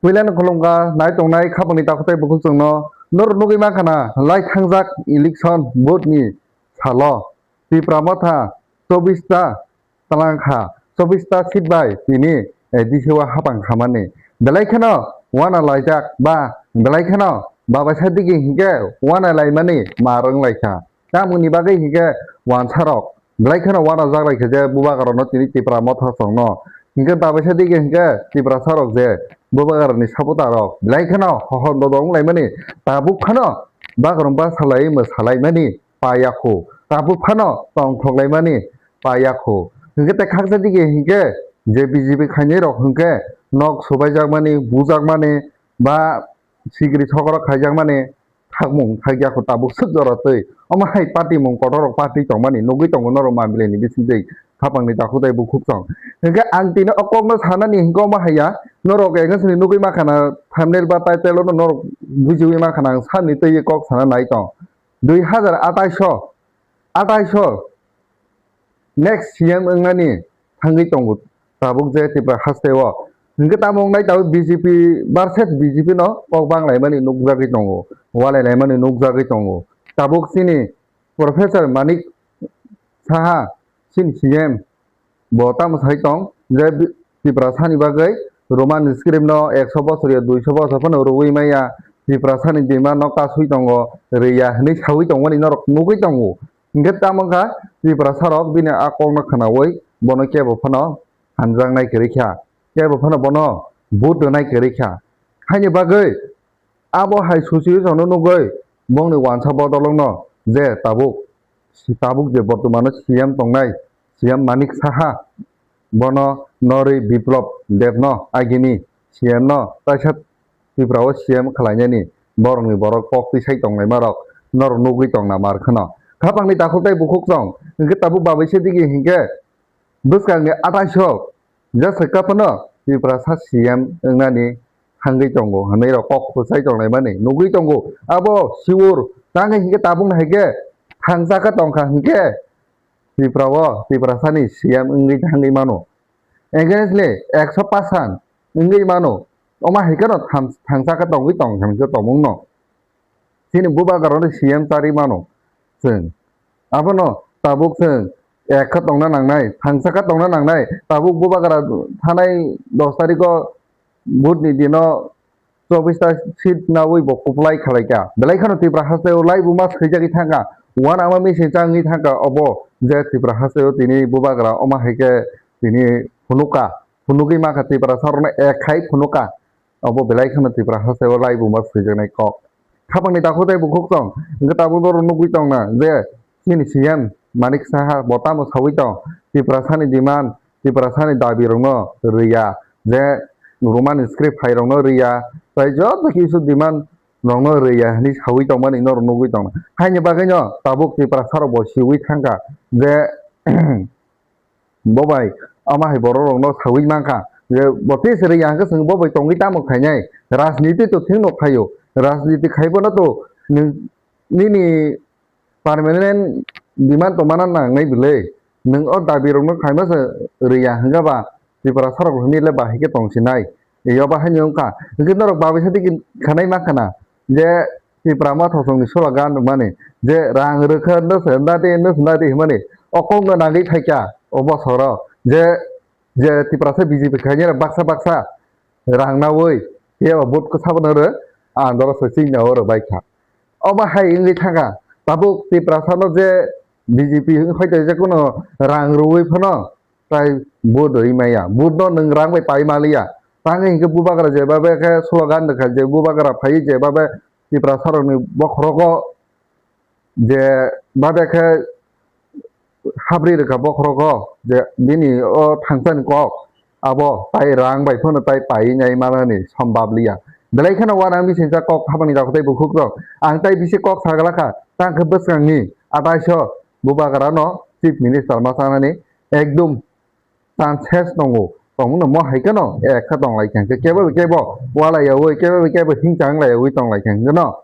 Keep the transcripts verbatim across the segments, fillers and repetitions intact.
Puilano khulumkha nai tongnai khapangni takhuk tei bukhuk chwngno. Norok nugwi mankha na lai thangjak election vote ni salo Tipra Motha chobbish ta twlang kha, chobbish ta seat bai tini A D C o hapang khamani. Belai kheno wana laijak ba belai kheno babaisa digi hinkhe wana laimani mar wng laikha. Tamoni bagwi hinkhe wansarok belai kheno wana jak laikha je bubagrano tini Tipra Motha chwngno. Hinkhe babaisa digi hinkhe Tiprasarok je bubagrani supporterrok belai kheno hohor dodo wng laimani. Tabuk phano bagrumba salai mwsalaimani payakho. Tabuk phano tongthok laimani payakho. Hinkhe tei khaksa digi hinkhe je B J P khainai rok hinkhe nok subaijakmani, bujakmani ba sigri sokoro khaijakmani thakmung thakjakho, tabuk swk jora twi. Omo hai party mung kotor rok party tongmani nugwi tongo norok mambilai ni bisingtwi khapangni takhuk tei bukhuk chwng. Hinkhe ang tini o kokno sanani hinkhe omo haiya norok against ni nugwi mankha na thumbnail ba title o norok bujiwi mankha na ang sani twi kok sana nai tong. Dui hazar atais o, atais o next C M wngnani thangwi tongo tabuk je Tripura haste o. Hinkhe tamo wngnai tabuk B J P versus B J P no kok banglaimani nukjagwi tongo, walailaimani nukjagwi tongo. Tabuk chini Professor Manik Saha chini C M bo tamo sai tong je bi-, Tiprasani bagwi Roman script no ekso bosor ya duiso bosor phano rwui maya, Tiprasani demand no kasui tongo, rwya hinwi saui tongmani norok nugui tongo. Hinkhe tamo wngkha Tiprasarok bini a kokno khwnaui bono kebo phano hamjaknai kwrwi kha, kebo phano bono vote rwnai kwrwi kha. Haini bagwi abo hai situation no nugwi bongni wansa bodolokno je tabuk, tabuk je bortomano C M tongnai, C M Manik Saha, bono norwi Biplab Deb no agini C M no taisa Tripura o C M khwlainani borokni borok kok twi sai tonglaima rok norok nugwi tongna mar kheno. Khapangni takhuk tei bukhuk chwng hinkhe tabuk babaisa digi hinkhe bwskangni atais o Jesa Kaphano Tiprasa C M wngnani thangwi tongo hwnwi rok kok kwchai tonglaimani nugwi tongo. Abo sure, tangwi hinkhe tabukno hinkhe thangsa khe tongkha hinkhe Tripura o Tiprasani C M wngwi thangwi mano. Against le ekso percent wngwi mano. Omo hai kheno tham-, thangsa khe tongwi tong, thangsa tongmung no. Chini bubagra no C M charwi mano chwng. Abono tabuk chwng ek khe tongna nangnai, thangsa khe tongna nangnai. Tabuk bubagra thanai dos tarikh o vote ni dino chobbish ta seat naui bo kuplai khalaikha. Belai kheno Tripura haste o laibuma swijagwi thangkha. Uanama missing changwi thangkha obo je Tripura haste o tini bubagra omo hai khe tini phunukha. Phunugwi mankha Tiprasa rokno ek khai phunukha. Obo belai kheno Tripura haste o laibuma swijaknai kok. Khapangni takhuk tei bukhuk chwng hinkhe tabuk norok nugwi tongna je chini C M Manik Saha bo tamo saui tong, Tiprasani demand, Tiprasani dabi rokno rwya, je Roman script hai rokno rwya, tei joto kisu demand rokno rwya hinwi saui tongmani norok nugwi tongna. Haini bagwino tabuk Tiprasa rok bo siui thangkha je bo bai ama hai borok rokno saui mankha je bo tei se rwya hwnkhe chwng bo bai tongwi tamo khainai, rajniti to thik no khaio, rajniti khaibono to nwng nini permanent demand tongmana nangnai bwle. Nwng o dabi rokno khaima se rwya hwnkhe ba Tiprasa rok hinwi le bahai khe tong sinai. Yo bahai ni wngkha. Hinkhe norok babaisa tei khanai mankha na je Tipra Motha chwngni slogan rwmani je rang rwkha no se nadi no se nadi hwnmani o kokno nangwi phaikha o bosoro je, je Tiprasa B J P khainai rok baksa baksa rang naui, phiya ba vote kwsa bono rw, ang doro se chini o rw bai kha. Omo hai wngwi thangkha, tabuk Tiprasa no je B J P wngwi phaito je kuno rang rwui phano tai vote rwi maya, vote no nwng rang bai pai maliya. Tangwi hinkhe bubagra je babe khe slogan rwkha je bubagra phaiwi je babe Tiprasa rokni bokhorogo je babe khe habri rwkha bokhorogo je bini o thangsani kok abo tai rang bai phano tai paiwi nai manani sombab liya. Belai kheno uanama missing cha kok habani rok tei bukhuk rok. Ang tai bisi kok sagala kha, tang khe bwskangni atais o bubagra no chief minister ma chanani ekdum chances tongo. Tongmano mo hai kheno ek kha tong lai kha, kebo bai kebo walai yaui, kebo bai kebo hingchang lai yaui tong lai kha no.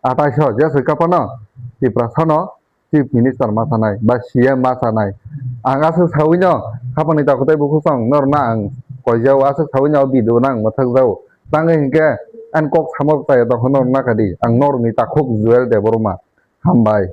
Atais o Jesa Kaphano Tiprasa no chief minister ma sanai ba C M ma sanai. Ang aswk saui no khapangni takhuk tei bukhuk chwng norok no ang koijao, aswk saui no o video no ang mwthak jao. Tangwi hinkhe ani kok samo chaya tongkha norok nakha di. Ang norokni takhuk Joel Debbarma. Hambai.